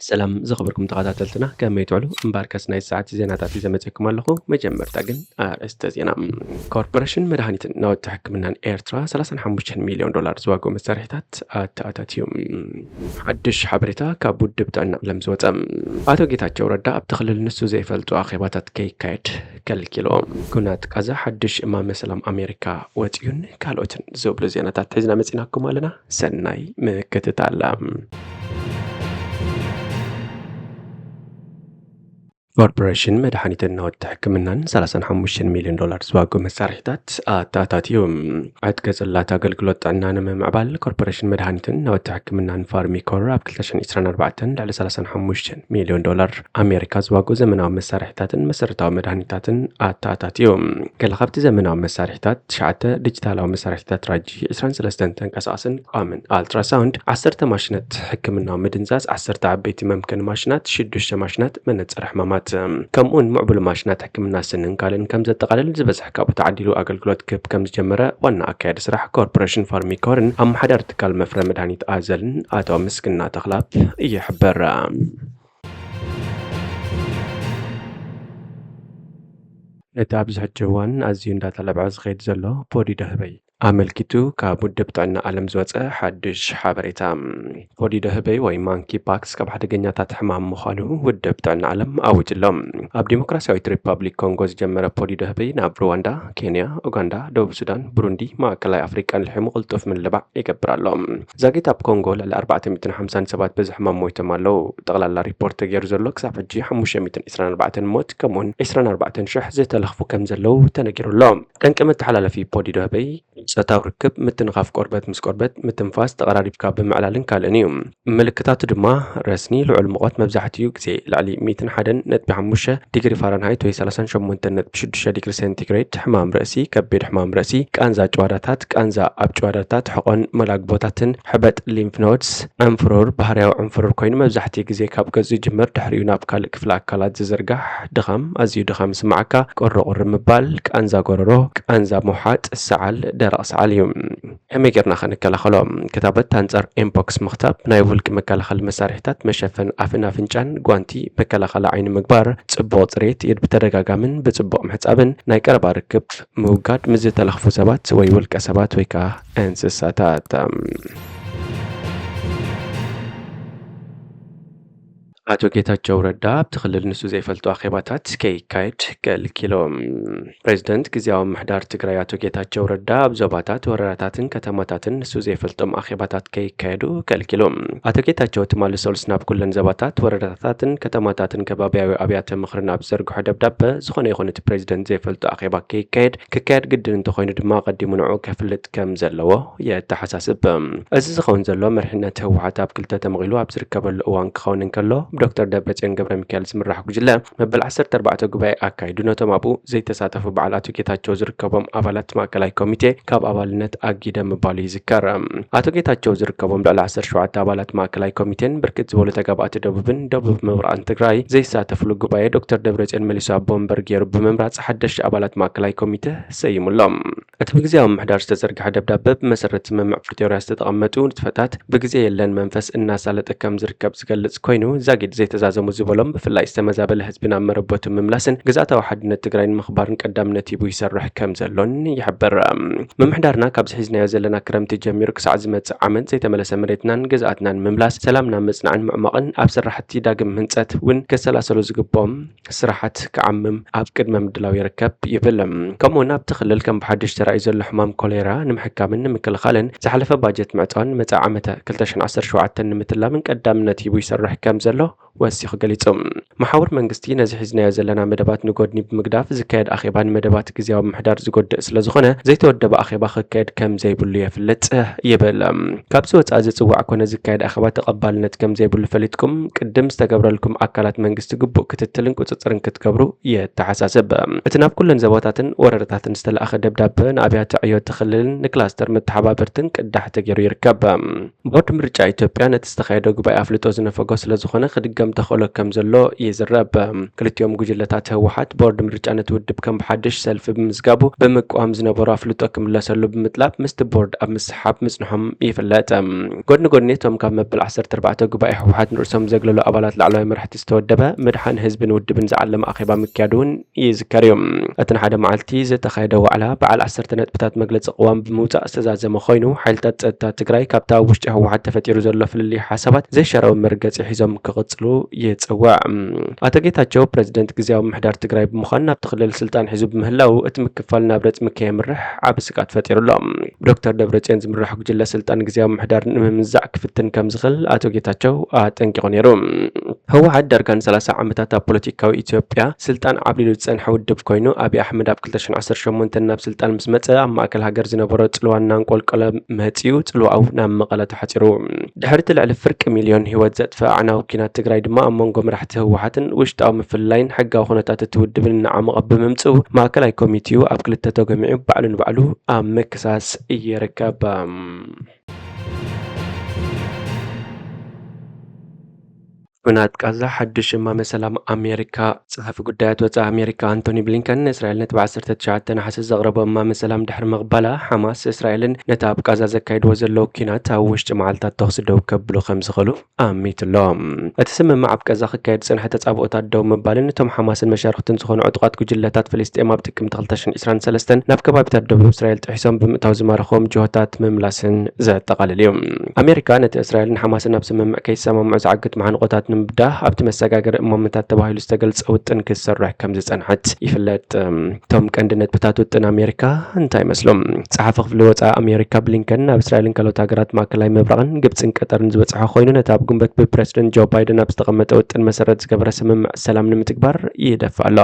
ሰላም ዝኸበርኩም ተኸታተልትና፣ ከመይ ትውዕሉ? እምበኣርከስ ናይ ሰዓት ዜናታት ሒዘ መጺእኩም ኣለኹ። መጀመርታ ግን ኣርእስተ ዜና። ኮርፖሬሽን መድሃኒትን ናውቲ ሕክምናን ኤርትራ ሰላሳን ሓሙሽተን ሚልዮን ዶላር ዝዋግኡ መሳርሒታት ኣተኣታትዩ። ሓድሽ ሓበሬታ ካብ ውድብ ጥዕና ዓለም ዝወጸ። ኣቶ ጌታቸው ረዳ ኣብቲ ክልል ንሱ ዘይፈልጦ ኣኼባታት ከይካየድ ከልኪልዎ። ኩናት ቃዛ ሓድሽ እማመ ሰላም ኣሜሪካ ወጺኡን ካልኦትን ዝብሉ ዜናታት ሒዝና መጺናኩም ኣለና። ሰናይ ምክትታል። ኮርፖሬሽን መድሓኒትን ናውቲ ሕክምናን ሰላሳን ሓሙሽተን ሚልዮን ዶላር ዝዋግኡ መሳርሒታት ኣተኣታትዩ። ዕጥቂ ጽላት ኣገልግሎት ጥዕና ንምምዕባል ኮርፖሬሽን መድሃኒትን ናውቲ ሕክምናን ፋርሚኮር ኣብ ክልተ ሽሕን ዕስራን ኣርባዕተን ልዕሊ ሰላሳን ሓሙሽተን ሚልዮን ዶላር ኣሜሪካ ዝዋግኡ ዘመናዊ መሳርሒታትን መሰረታዊ መድሃኒታትን ኣተኣታትዩ። ገለ ካብቲ ዘመናዊ መሳርሒታት ትሽዓተ ዲጂታላዊ መሳርሒታት ራጂ፣ ዕስራን ሰለስተን ተንቀሳቓስን ቋምን ኣልትራሳውንድ፣ ዓሰርተ ማሽናት ሕክምናዊ ምድንዛዝ፣ ዓሰርተ ዓበይቲ መምከኒ ማሽናት፣ ሽዱሽተ ማሽናት መነጽር ሕማማት፣ ከምኡውን ምዕቡል ማሽናት ሕክምና ስንን ካልእን ከም ዘጠቓልል፣ ዝበዝሕ ካብኡ ተዓዲሉ ኣገልግሎት ክህብ ከም ዝጀመረ ዋና ኣካያዲ ስራሕ ኮርፖሬሽን ፋርሚኮርን ኣመሓዳሪ ትካል መፍረ መድሃኒት ኣዘልን ኣቶ ምስግና ተኽላብ ይሕብር። ነቲ ኣብዚ ሕጂ እዋን ኣዝዩ እንዳተለብዐ ዝኸይድ ዘሎ ፖዲ ደህበይ ኣመልኪቱ ካብ ውድብ ጥዕና ዓለም ዝወጸ ሓድሽ ሓበሬታ። ፖዲ ደህበይ ወይ ማንኪ ፓክስ ካብ ሓደገኛታት ሕማም ምዃኑ ውድብ ጥዕና ዓለም ኣዊጁ ኣሎ። ኣብ ዲሞክራሲያዊት ሪፓብሊክ ኮንጎ ዝጀመረ ፖዲ ደህበይ ናብ ሩዋንዳ፣ ኬንያ፣ ኡጋንዳ፣ ደቡብ ሱዳን፣ ብሩንዲ፣ ማእከላይ ኣፍሪቃን ልሒሙ ቅልጡፍ ምልባዕ ይገብር ኣሎ። ዛጊት ኣብ ኮንጎ ልዕሊ ኣርባዕተ ሚእትን ሓምሳን ሰባት በዚ ሕማም ሞይቶም ኣለዉ። ጠቕላላ ሪፖርት ተገይሩ ዘሎ ክሳብ ሕጂ ሓሙሽተ ሚእትን ዕስራን ኣርባዕተን ሞት፣ ከምኡውን ዕስራን ኣርባዕተን ሽሕ ዝተለኽፉ ከም ዘለዉ ተነጊሩ ኣሎ። ጠንቂ መተሓላለፊ ፖዲ ደህበይ ጾታዊ ርክብ፣ ምትንኻፍ ቆርበት ምስ ቆርበት፣ ምትንፋስ፣ ተቐራሪብካ ብምዕላልን ካልእን እዩ። ምልክታቱ ድማ ረስኒ፣ ልዑል ሙቐት፣ መብዛሕትኡ ግዜ ልዕሊ ሚእትን ሓደን ነጥቢ ሓሙሽተ ዲግሪ ፋረንሃይት ወይ ሰላሳን ሸሞንተን ነጥቢ ሽዱሽተ ዲግሪ ሴንቲግሬድ፣ ሕማም ርእሲ፣ ከቢድ ሕማም ርእሲ፣ ቃንዛ ጭዋዳታት፣ ቃንዛ ኣብ ጭዋዳታት፣ ሕቖን መላግቦታትን፣ ሕበጥ ሊምፍ ኖድስ፣ ዕንፍሩር፣ ባህርያዊ ዕንፍሩር ኮይኑ መብዛሕትኡ ግዜ ካብ ገጹ ይጅምር፣ ድሕሪኡ ናብ ካልእ ክፍሊ ኣካላት ዝዝርጋሕ፣ ድኻም፣ ኣዝዩ ድኻም ይስምዓካ፣ ቁርቁር ምባል፣ ቃንዛ ጎረሮ፣ ቃንዛ ምውሓጥ፣ ሰዓል፣ ደረቕ ሰዓል እዩ። ከመይ ጌርና ከ ንከላኸሎ? ክታበት ኣንጻር ኤምፖክስ ምኽታብ፣ ናይ ውልቂ መከላኸሊ መሳርሒታት፣ መሸፈን ኣፍን ኣፍንጫን፣ ጓንቲ፣ መከላኸሊ ዓይኒ ምግባር፣ ጽቡቕ ጽሬት፣ ኢድ ብተደጋጋምን ብጽቡቕ ምሕጻብን፣ ናይ ቀረባ ርክብ ምውጋድ ምስ ዝተለኽፉ ሰባት ወይ ውልቀ ሰባት ወይ ከኣ እንስሳታት። ኣቶ ጌታቸው ረዳ ኣብቲ ክልል ንሱ ዘይፈልጦ ኣኼባታት ከይካየድ ከልኪሉ። ፕሬዚደንት ግዝያዊ ምምሕዳር ትግራይ ኣቶ ጌታቸው ረዳ ኣብ ዞባታት፣ ወረዳታትን ከተማታትን ንሱ ዘይፈልጦም ኣኼባታት ከይካየዱ ከልኪሉ። ኣቶ ጌታቸው ትማሊ ሰሉስ ናብ ኩለን ዞባታት፣ ወረዳታትን ከተማታትን ከባቢያዊ ኣብያተ ምኽርን ኣብ ዝዘርግሖ ደብዳበ፣ ዝኾነ ይኹን እቲ ፕሬዚደንት ዘይፈልጦ ኣኼባ ከይካየድ፣ ክካየድ ግድን እንተኾይኑ ድማ ኣቐዲሙ ንዕኡ ከፍልጥ ከም ዘለዎ የተሓሳስብ። እዚ ዝኸውን ዘሎ መሪሕነት ህወሓት ኣብ ክልተ ተመቒሉ ኣብ ዝርከበሉ እዋን ክኸውን እንከሎ፣ ብዶክተር ደብረጽዮን ገብረ ሚካኤል ዝምራሕ ጉጅለ መበል ዓሰርተ ኣርባዕተ ጉባኤ ኣካይዱ ነቶም ኣብኡ ዘይተሳተፉ በዓል ኣቶ ጌታቸው ዝርከቦም ኣባላት ማእከላይ ኮሚቴ ካብ ኣባልነት ኣጊደ ምባሉ ይዝከር። ኣቶ ጌታቸው ዝርከቦም ልዕሊ ዓሰርተ ሸውዓተ ኣባላት ማእከላይ ኮሚቴን ብርክት ዝበሉ ተጋባእቲ ደቡብን ደቡብ ምብራቕን ትግራይ ዘይሳተፍሉ ጉባኤ ዶክተር ደብረጽዮን መሊሱ ኣቦ ወንበር ገይሩ ብምምራጽ ሓደሽቲ ኣባላት ማእከላይ ኮሚቴ ሰይሙሎም። እቲ ብግዝያዊ ምምሕዳር ዝተዘርግሐ ደብዳበ ብመሰረት ስምምዕ ፕሪቶርያ ዝተቐመጡ ንጥፈታት ብግዜ የለን መንፈስ እናሳለጠ ከም ዝርከብ ዝገልጽ ኮይኑ፣ ዛጊድ ዘይተዛዘሙ ዝበሎም ብፍላይ ዝተመዛበለ ህዝቢ ናብ መረበቱ ምምላስን ግዝኣታዊ ሓድነት ትግራይ ንምኽባርን ቀዳምነት ሂቡ ይሰርሕ ከም ዘሎን ይሕብር። ምምሕዳርና ካብዚ ሒዝናዮ ዘለና ክረምቲ ጀሚሩ ክሳዕ ዝመጽእ ዓመት ዘይተመለሰ መሬትናን ግዝኣትናን ምምላስ፣ ሰላም ናብ ምጽናዕን ምዕማቕን ኣብ ስራሕቲ ዳግም ህንጸት እውን ከሰላሰሉ ዝግብኦም ስራሓት ክዓምም ኣብ ቅድመ ምድላው ይርከብ ይብል። ከምኡውን ኣብቲ ክልል ከም ብሓድሽ ተራእዩ ዘሎ ሕማም ኮሌራ ንምሕካምን ንምክልኻልን ዝሓለፈ ባጀት ምዕጻውን መጻኢ ዓመተ ክልተ ሽሕን ዓሰርተ ሸውዓተን ንምትላምን ቀዳምነት ሂቡ ይሰርሕ ከም ዘሎ ወሲኹ ገሊጹ። መሓውር መንግስቲ ነዚ ሒዝናዮ ዘለና መደባት ንጎድኒ ብምግዳፍ ዝካየድ ኣኼባ ንመደባት ግዝያዊ ምምሕዳር ዝጎድእ ስለ ዝኾነ ዘይተወደበ ኣኼባ ክካየድ ከም ዘይብሉ የፍልጥ ይብል። ካብዚ ወጻኢ ዝጽዋዕ ኮነ ዝካየድ ኣኼባ ተቐባልነት ከም ዘይብሉ ፈሊጥኩም ቅድም ዝተገብረልኩም ኣካላት መንግስቲ ግቡእ ክትትልን ቁጽጽርን ክትገብሩ የተሓሳስብ። እቲ ናብ ኩለን ዞባታትን ወረዳታትን ዝተላእኸ ደብዳበ ንኣብያተ ዕዮ እቲ ክልልን ንክላስተር መተሓባበርትን ቅዳሕ ተገይሩ ይርከብ። ቦርድ ምርጫ ኢትዮጵያ ነቲ ዝተኻየደ ጉባኤ ኣፍልጦ ዝነፈጎ ስለ ዝኾነ ክድገም ተኽእሎ ከም ዘሎ ይዝረብ። ክልቲኦም ጉጅለታት ህወሓት ቦርድ ምርጫ ነቲ ውድብ ከም ብሓድሽ ሰልፊ ብምዝጋቡ ብምቅዋም ዝነበሮ ኣፍልጦ ክምለሰሉ ብምጥላብ ምስቲ ቦርድ ኣብ ምስሓብ ምጽንሖም ይፍለጥ። ጎድኒ ጎድኒ እቶም ካብ መበል ዓሰርተ ኣርባዕተ ጉባኤ ህወሓት ንርእሶም ዘግለሉ ኣባላት ላዕለዋይ መራሕቲ ዝተወደበ ምድሓን ህዝብን ውድብን ዝዓለመ ኣኼባ ምክያዱ እውን ይዝከር እዩ። እቲ ንሓደ መዓልቲ ዝተኻየደ ዋዕላ በዓል ዓሰርተ ነጥብታት መግለጺ ቅዋም ብምውጻእ ዝተዛዘመ ኮይኑ፣ ሓይልታት ጸጥታ ትግራይ ካብቲ ኣብ ውሽጢ ህወሓት ተፈጢሩ ዘሎ ፍልልይ ሓሳባት ዘይሻራዊ መርገጺ ሒዞም ክቕጽሉ ይጽውዕ። ኣቶ ጌታቸው ፕረዚደንት ግዝያዊ ምምሕዳር ትግራይ ብምዃን ናብቲ ክልል ስልጣን ሒዙ ብምህላው እቲ ምክፋል ናብ ረጽሚ ከየምርሕ ዓቢ ስግኣት ፈጢሩ ኣሎ። ብዶክተር ደብረጽዮን ዝምራሕ ጉጅለ ስልጣን ግዝያዊ ምምሕዳር ንምምንዛዕ ክፍትን ከም ዝኽእል ኣቶ ጌታቸው ኣጠንቂቑ ነይሩ። ህወሓት ዳርጋ ንሰላሳ ዓመታት ኣብ ፖለቲካዊ ኢትዮጵያ ስልጣን ዓብሊሉ ዝጸንሐ ውድብ ኮይኑ፣ ኣብይ ኣሕመድ ኣብ ክልተ ሽሕን ዓሰርተ ሸሞንተን ናብ ስልጣን ምስ መጸ ኣብ ማእከል ሃገር ዝነበሮ ጽልዋ እናንቆልቆለ መጺኡ፣ ጽልዋኡ ናብ መቐለ ተሓጺሩ። ድሕሪ እቲ ልዕሊ ፍርቂ ሚልዮን ህይወት ዘጥፍአ ኣዕናዊ ኲናት ትግራይ ድማ ኣብ መንጎ መራሕቲ ህወሓትን ውሽጣዊ ምፍልላይን ሕጋዊ ኩነታት እቲ ውድብን እናዓመቐ ብምምጽኡ፣ ማእከላይ ኮሚቴኡ ኣብ ክልተ ተገሚዑ ባዕሉ ንባዕሉ ኣብ ምክሳስ ይርከብ። ኲናት ቃዛ ሓድሽ እማመ ሰላም ኣሜሪካ። ጸሓፊ ጉዳያት ወጻኢ ኣሜሪካ ኣንቶኒ ብሊንከን፣ እስራኤል ነቲ ብ ዓሰርተ ትሽዓተ ነሓሰ ዘቕረቦ እማመ ሰላም ድሕሪ ምቕባላ፣ ሓማስ እስራኤልን ነቲ ኣብ ቃዛ ዘካይድዎ ዘለዉ ኲናት ኣብ ውሽጢ መዓልታት ተኹሲ ደው ከብሉ ከም ዝኽእሉ ኣሚቱ ኣሎ። እቲ ስምምዕ ኣብ ቃዛ ክካየድ ዝጸንሐ ተጻብኦታት ደው ምባልን እቶም ሓማስን መሻርኽትን ዝኾኑ ዕጡቓት ጉጅለታት ፍልስጤም ኣብ ጥቅምቲ ክልተ ሽሕን ዕስራን ሰለስተን ናብ ከባቢታት ደቡብ እስራኤል ጥሒሶም ብምእታው ዝማረኽዎም ጅሆታት ምምላስን ዘጠቓልል እዩ። ኣሜሪካ ነቲ እስራኤልን ሓማስን ኣብ ስምምዕ ከይሰማምዑ ዝዓግት መዓንቆታት ንምብዳህ ኣብቲ መሰጋገሪ እማመታት ተባሂሉ ዝተገልጸ ውጥን ክትሰርሕ ከም ዝጸንሐት ይፍለጥ። እቶም ቀንዲ ነጥብታት ውጥን ኣሜሪካ እንታይ ይመስሉ? ጸሓፊ ክፍሊ ወጻኢ ኣሜሪካ ብሊንከን ናብ እስራኤልን ካልኦት ሃገራት ማእከላይ ምብራቕን ግብጽን ቀጠርን ዝበጽሐ ኮይኑ፣ ነቲ ኣብ ግንቦት ብፕረሲደንት ጆ ባይደን ኣብ ዝተቐመጠ ውጥን መሰረት ዝገበረ ስምምዕ ሰላም ንምትግባር ይደፍእ ኣሎ።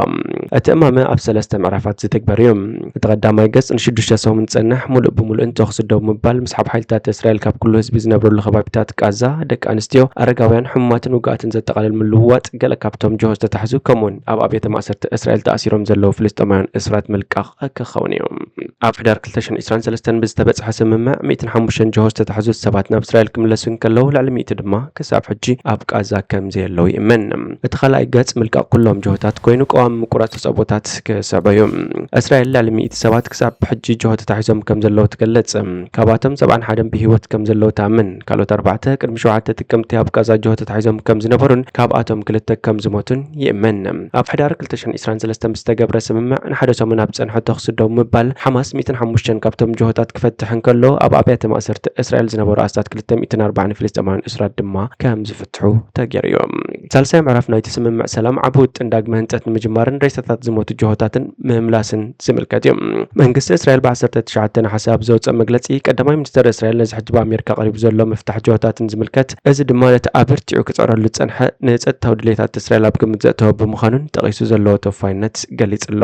እቲ እማመ ኣብ ሰለስተ ምዕራፋት ዝትግበር እዩ። እቲ ቀዳማይ ገጽ ንሽዱሽተ ሰሙን ዝጸንሕ፣ ምሉእ ብምሉእን ተኹሲ ደው ምባል፣ ምስሓብ ሓይልታት እስራኤል ካብ ኩሉ ህዝቢ ዝነብረሉ ከባቢታት ቃዛ፣ ደቂ ኣንስትዮ፣ ኣረጋውያን፣ ሕሙማትን ውጉኣትን ዘጠቓልል ምልውዋጥ፣ ገለ ካብቶም ጅሆ ዝተታሕዙ፣ ከምኡውን ኣብ ኣብያተ ማእሰርቲ እስራኤል ተኣሲሮም ዘለዉ ፍልስጤማውያን እስራት ምልቃቕ ክኸውን እዩ። ኣብ ሕዳር ክልተ ሽሕን ዕስራን ሰለስተን ብዝተበጽሐ ስምምዕ፣ ሚእትን ሓሙሽተን ጅሆ ዝተታሕዙ ሰባት ናብ እስራኤል ክምለሱ እንከለዉ፣ ልዕሊ ሚእቲ ድማ ክሳብ ሕጂ ኣብ ቃዛ ከም ዘየለዉ ይእመን። እቲ ካልኣይ ገጽ ምልቃቕ ኩሎም ጅሆታት ኮይኑ፣ ቀዋሚ ምቁራጽ ተጻብኦታት ክስዕቦ እዩ። እስራኤል ልዕሊ ሚእቲ ሰባት ክሳብ ሕጂ ጅሆ ተታሒዞም ከም ዘለዉ ትገልጽ። ካብኣቶም ሰብዓን ሓደን ብህይወት ከም ዘለዉ ትኣምን። ካልኦት ኣርባዕተ ቅድሚ ሸውዓተ ጥቅምቲ ኣብ ቃዛ ጅሆ ተታሒዞም ከም ዝነበሩን ካብኣቶም ክልተ ከም ዝሞቱን ይእመን። ኣብ ሕዳር ክልተ ሽሕን ዕስራን ሰለስተን ብዝተገብረ ስምምዕ ንሓደ ሰሙን ኣብ ዝጸንሐ ተኹሲ ደው ምባል፣ ሓማስ ሚእትን ሓሙሽተን ካብቶም ጅሆታት ክፈትሕ እንከሎ፣ ኣብ ኣብያተ ማእሰርቲ እስራኤል ዝነበሩ ኣስታት ክልተ ሚእትን ኣርባዓን ፍልስጤማውያን እስራት ድማ ከም ዝፍትሑ ተገይሩ እዩ። ሳልሳይ ምዕራፍ ናይቲ ስምምዕ ሰላም ዓቢ ውጥን ዳግመ ህንጸት ንምጅማርን ሬሳታት ዝሞቱ ጅሆታትን ምምላስን ዝምልከት እዩ። መንግስቲ እስራኤል ብ ዓሰርተ ትሽዓተ ነሓሰ ኣብ ዘውፅኦ መግለፂ፣ ቀዳማይ ሚኒስተር እስራኤል ነዚ ሕጂ ብኣሜሪካ ቀሪቡ ዘሎ ምፍታሕ ጅሆታትን ዝምልከት፣ እዚ ድማ ነቲ ኣበርቲዑ ክፅዕረሉ ዝፀንሐ ንፀጥታዊ ድሌታት እስራኤል ኣብ ግምት ዘእተወ ብምዃኑን ጠቒሱ ዘለዎ ተወፋይነት ገሊጹ ኣሎ።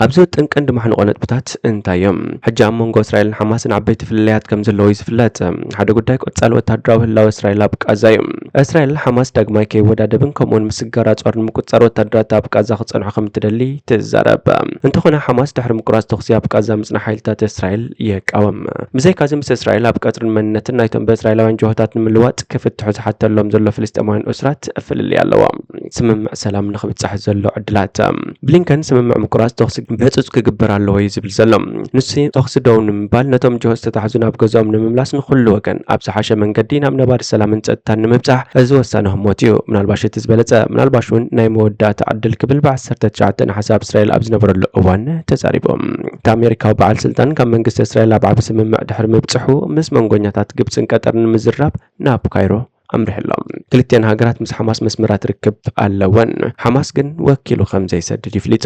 ኣብዚ ውጥን ቀንዲ ማሕንቆ ነጥብታት እንታይ እዮም? ሕጂ ኣብ መንጎ እስራኤልን ሓማስን ዓበይቲ ፍልልያት ከም ዘለዉ እዩ ዝፍለጥ። ሓደ ጉዳይ ቀጻሊ ወታደራዊ ህላወ እስራኤል ኣብ ቃዛ እዩ። እስራኤል ሓማስ ዳግማይ ከይወዳደብን ከምኡውን ምስጋር ኣጽዋር ንምቁጽጻር ወታደራት ኣብ ቃዛ ክጸንሑ ከም እትደሊ ትዛረብ። እንተኾነ ሓማስ ድሕሪ ምቁራጽ ተኹሲ ኣብ ቃዛ ምጽናሕ ሓይልታት እስራኤል ይቃወም። ብዘይካዚ ምስ እስራኤል ኣብ ቀጽርን መንነትን ናይቶም ብእስራኤላውያን ጅሆታት ንምልዋጥ ክፍትሑ ዝሓተሎም ዘሎ ፍልስጤማውያን እስራት ፍልልይ ኣለዎ። ስምምዕ ሰላም ንኽብጻሕ ዘሎ ዕድላት። ብሊንከን ስምምዕ ምቁራጽ ተኹሲ ብህጹጽ ክግበር ኣለዎ እዩ ዝብል ዘሎ። ንሱ ተኹሲ ደው ንምባል፣ ነቶም ጅሆ ዝተታሕዙ ናብ ገዝኦም ንምምላስ፣ ንኹሉ ወገን ኣብ ዝሓሸ መንገዲ ናብ ነባሪ ሰላምን ጸጥታን ንምብጻሕ እዚ ወሳኒ ህሞት እዩ። ምናልባሽ እቲ ዝበለጸ፣ ምናልባሽ እውን ናይ መወዳእታ ዕድል ክብል ብ ዓሰርተ ትሽዓተ ነሓሰ ኣብ እስራኤል ኣብ ዝነበረሉ እዋን ተዛሪቡ። እቲ ኣሜሪካዊ በዓል ስልጣን ካብ መንግስቲ እስራኤል ኣብ ዓቢ ስምምዕ ድሕሪ ምብጽሑ ምስ መንጎኛታት ግብጽን ቀጠርን ንምዝራብ ናብ ካይሮ ኣምሪሑ ኣሎ። ክልቲኣን ሃገራት ምስ ሓማስ መስመራት ርክብ ኣለወን። ሓማስ ግን ወኪሉ ከም ዘይሰድድ ይፍሊጡ።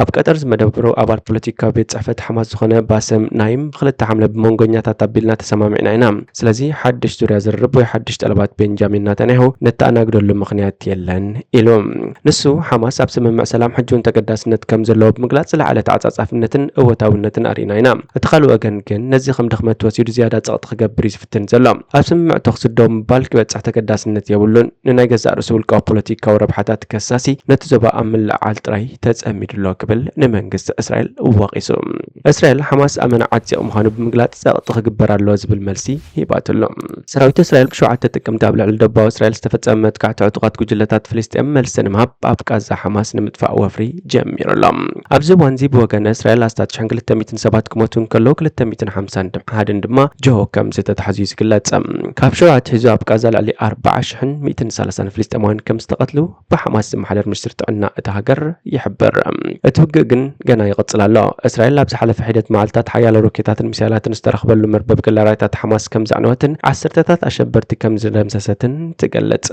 ኣብ ቀጠር ዝመደበሩ ኣባል ፖለቲካዊ ቤት ጽሕፈት ሓማስ ዝኾነ ባሰም ናይም፣ ብክልተ ሓምለ ብመንጎኛታት ኣቢልና ተሰማሚዕና ኢና። ስለዚ ሓድሽ ዙርያ ዝርርብ ወይ ሓድሽ ጠለባት ቤንጃሚን ናታንያሁ ነተኣናግደሉ ምኽንያት የለን ኢሉ። ንሱ፣ ሓማስ ኣብ ስምምዕ ሰላም ሕጂ እውን ተገዳስነት ከም ዘለዎ ብምግላጽ፣ ዝለዓለ ተዓጻጻፍነትን እወታውነትን ኣርኢና ኢና። እቲ ካልእ ወገን ግን ነዚ ከም ድኽመት ወሲዱ ዝያዳ ጸቕጢ ክገብር እዩ ዝፍትን ዘሎ። ኣብ ስምምዕ ተኹሲ ደው ምባል ክበጽሕ ተገዳስነት የብሉን፣ ንናይ ገዛእ ርእሱ ውልቃዊ ፖለቲካዊ ረብሓታት ከሳሲ ነቲ ዞባ ኣብ ምልዕዓል ጥራይ ተጸሚዱ ኣሎ ክብል ንመንግስቲ እስራኤል ወቒሱ። እስራኤል ሓማስ ኣመና ዓጺቕ ምዃኑ ብምግላጽ ጸቕጢ ክግበር ኣለዎ ዝብል መልሲ ሂባትሉ። ሰራዊት እስራኤል ብሸውዓተ ጥቅምቲ ኣብ ልዕሊ ደቡባዊ እስራኤል ዝተፈጸመ መጥቃዕቲ ዕጡቓት ጉጅለታት ፍልስጤም መልሲ ንምሃብ ኣብ ቃዛ ሓማስ ንምጥፋእ ወፍሪ ጀሚሩ ኣሎ። ኣብዚ እዋን እዚ ብወገን እስራኤል ኣስታት ሽሕን ክልተ ሚእትን ሰባት ክሞቱ እንከለዉ ክልተ ሚእትን ሓምሳን ሓደን ድማ ጅሆ ከም ዝተታሕዙ እዩ ዝግለጽ። ካብ ሸውዓተ ሒዙ ኣብ ቃዛ ልዕሊ ኣርባዓ ሽሕን ሚእትን ሰላሳን ፍልስጤማውያን ከም ዝተቐትሉ ብሓማስ ዝመሓደር ሚኒስትሪ ጥዕና እታ ሃገር ይሕብር። እቲ ውግእ ግን ገና ይቕጽል ኣሎ። እስራኤል ኣብ ዝሓለፈ ሒደት መዓልታት ሓያሎ ሮኬታትን ሚሳይላትን ዝተረኽበሉ መርበብ ገላራይታት ሓማስ ከም ዘዕነወትን ዓሰርተታት ኣሸበርቲ ከም ዝደምሰሰትን ትገልጽ።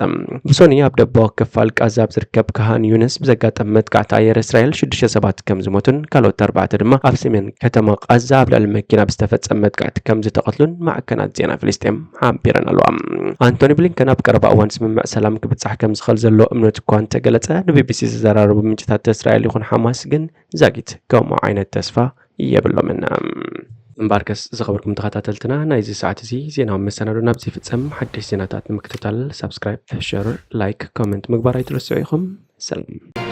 ብሶኒ ኣብ ደቡባዊ ክፋል ቃዛ ኣብ ዝርከብ ካሃን ዩንስ ብዘጋጠመ መጥቃዕቲ ኣየር እስራኤል ሽዱሽተ ሰባት ከም ዝሞቱን ካልኦት ኣርባዕተ ድማ ኣብ ሰሜን ከተማ ቃዛ ኣብ ልዕሊ መኪና ብዝተፈጸመ መጥቃዕቲ ከም ዝተቐትሉን ማዕከናት ዜና ፍልስጤም ሓቢረን ኣለዋ። ኣንቶኒ ብሊንከን ኣብ ቀረባ እዋን ስምምዕ ሰላም ክብጻሕ ከም ዝኽእል ዘሎ እምነት እኳ እንተገለጸ፣ ንቢቢሲ ዘዘራረቡ ምንጭታት እስራኤል ይኹን ሓማስ ግን ዛጊት ከምኡ ዓይነት ተስፋ የብሎምን። እምበኣርከስ ዝኸበርኩም ተኸታተልትና፣ ናይዚ ሰዓት እዚ ዜናዊ መሰናዶ ናብዚ ይፍጸም። ሓደሽ ዜናታት ንምክትታል ሳብስክራይብ፣ ሸር፣ ላይክ፣ ኮመንት ምግባር ኣይትረስዑ ኢኹም። ሰላም።